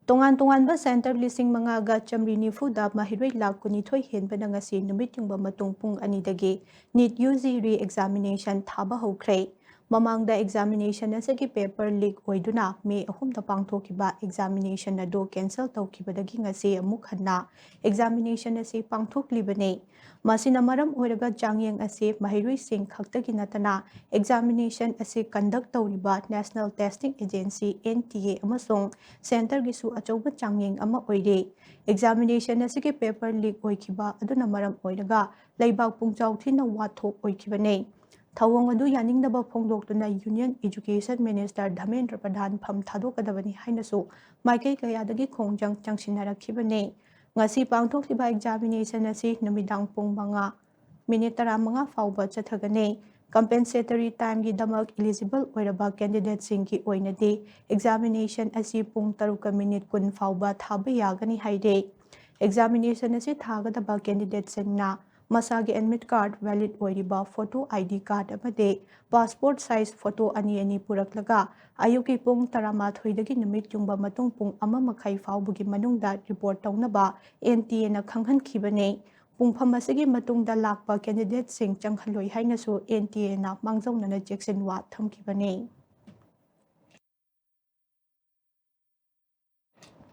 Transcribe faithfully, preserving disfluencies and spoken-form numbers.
ꯇꯣꯉꯥꯟ ꯇꯣꯉꯥꯟꯕ center ꯂꯤꯁꯤꯡ ꯃꯉꯥꯒ ꯆꯥꯃꯔꯤ ꯅꯤꯐꯨꯗ ꯃꯍꯩꯔꯣꯏ ꯂꯥꯈ ꯀꯨꯟꯅꯤꯊꯣꯏ ꯍꯦꯟꯕꯅ ꯉꯁꯤ ꯅꯨꯃꯤꯠ ꯌꯨꯡꯕ ꯃꯇꯨꯡ ꯄꯨꯡ ꯑꯅꯤꯗꯒꯤ NEET UG re-examination ꯊꯥꯕ ꯍꯧꯈ꯭ꯔꯦ꯫ ꯃꯃꯥꯡꯗ examination ꯑꯁꯤꯒꯤ paper leak ꯑꯣꯏꯗꯨꯅ ꯃꯦ ꯑꯍꯨꯝꯗ ꯄꯥꯡꯊꯣꯛꯈꯤꯕ examination ꯑꯗꯨ cancel ꯇꯧꯈꯤꯕꯗꯒꯤ ꯉꯁꯤ ꯑꯃꯨꯛ ꯍꯟꯅ examination ꯑꯁꯤ ꯄꯥꯡꯊꯣꯛꯂꯤꯕꯅꯤ꯫ ꯃꯁꯤꯅ ꯃꯔꯝ ꯑꯣꯏꯔꯒ ꯆꯥꯡꯌꯦꯡ ꯑꯁꯤ ꯃꯍꯩꯔꯣꯏꯁꯤꯡ ꯈꯛꯇꯒꯤ ꯅꯠꯇꯅ examination ꯑꯁꯤ conduct ꯇꯧꯔꯤꯕ National Testing Agency, NTA, ꯑꯃꯁꯨꯡ centreꯒꯤꯁꯨ ꯑꯆꯧꯕ ꯆꯥꯡꯌꯦꯡ ꯑꯃ ꯑꯣꯏꯔꯦ꯫ Examination ꯑꯁꯤꯒꯤ paper leak ꯑꯣꯏꯈꯤꯕ ꯑꯗꯨꯅ ꯃꯔꯝ ꯑꯣꯏꯔꯒ ꯂꯩꯕꯥꯛ ꯄꯨꯡꯖꯥꯎ ꯊꯤꯅ ꯋꯥꯊꯣꯛ ꯑꯣꯏꯈꯤꯕꯅꯤ꯫ ꯊꯧꯑꯣꯡ ꯑꯗꯨ ꯌꯥꯅꯤꯡꯗꯕ ꯐꯣꯡꯗꯣꯛꯇꯨꯅ Union Education Minister ꯙꯔꯃꯦꯟꯗ꯭ꯔ ꯄ꯭ꯔꯙꯥꯟ ꯐꯝ ꯊꯥꯗꯣꯛꯀꯗꯕꯅꯤ ꯍꯥꯏꯅꯁꯨ ꯃꯥꯏꯀꯩ ꯀꯌꯥꯗꯒꯤ ꯈꯣꯡꯖꯪ ꯆꯪꯁꯤꯟꯅꯔꯛꯈꯤꯕꯅꯤ꯫ ꯉꯁꯤ ꯄꯥꯡꯊꯣꯛꯂꯤꯕ examination ꯑꯁꯤ ꯅꯨꯃꯤꯗꯥꯡ ꯄꯨꯡ ꯃꯉꯥ minute ꯇꯔꯥꯃꯉꯥ ꯐꯥꯎꯕ ꯆꯠꯊꯒꯅꯤ꯫ Compensatory timeꯒꯤꯗꯃꯛ eligible ꯑꯣꯏꯔꯕ candidateꯁꯤꯡꯒꯤ ꯑꯣꯏꯅꯗꯤ examination ꯑꯁꯤ ꯄꯨꯡ ꯇꯔꯨꯛꯀ minute ꯀꯨꯟ ꯐꯥꯎꯕ ꯊꯥꯕ ꯌꯥꯒꯅꯤ ꯍꯥꯏꯔꯦ꯫ Examination ꯑꯁꯤ ꯊꯥꯒꯗꯕ candidateꯁꯤꯡꯅ ꯃꯁꯥꯒꯤ admit card valid ꯑꯣꯏꯔꯤꯕ photo ID card ꯑꯃꯗꯤ passport size photo ꯑꯅꯤ ꯑꯅꯤ ꯄꯨꯔꯛꯂꯒ ꯑꯌꯨꯛꯀꯤ ꯄꯨꯡ ꯇꯔꯥꯃꯥꯊꯣꯏꯗꯒꯤ ꯅꯨꯃꯤꯠ ꯌꯨꯡꯕ ꯃꯇꯨꯡ ꯄꯨꯡ ꯑꯃ ꯃꯈꯥꯏ ꯐꯥꯎꯕꯒꯤ ꯃꯅꯨꯡꯗ report ꯇꯧꯅꯕ NTAꯅ ꯈꯪꯍꯟꯈꯤꯕꯅꯤ꯫ ꯄꯨꯡꯐꯝ ꯑꯁꯤꯒꯤ ꯃꯇꯨꯡꯗ ꯂꯥꯛꯄ candidateꯁꯤꯡ ꯆꯪꯍꯜꯂꯣꯏ ꯍꯥꯏꯅꯁꯨ NTAꯅ ꯃꯥꯡꯖꯧꯅꯅ ꯆꯦꯛꯁꯤꯟꯋꯥ ꯊꯝꯈꯤꯕꯅꯤ꯫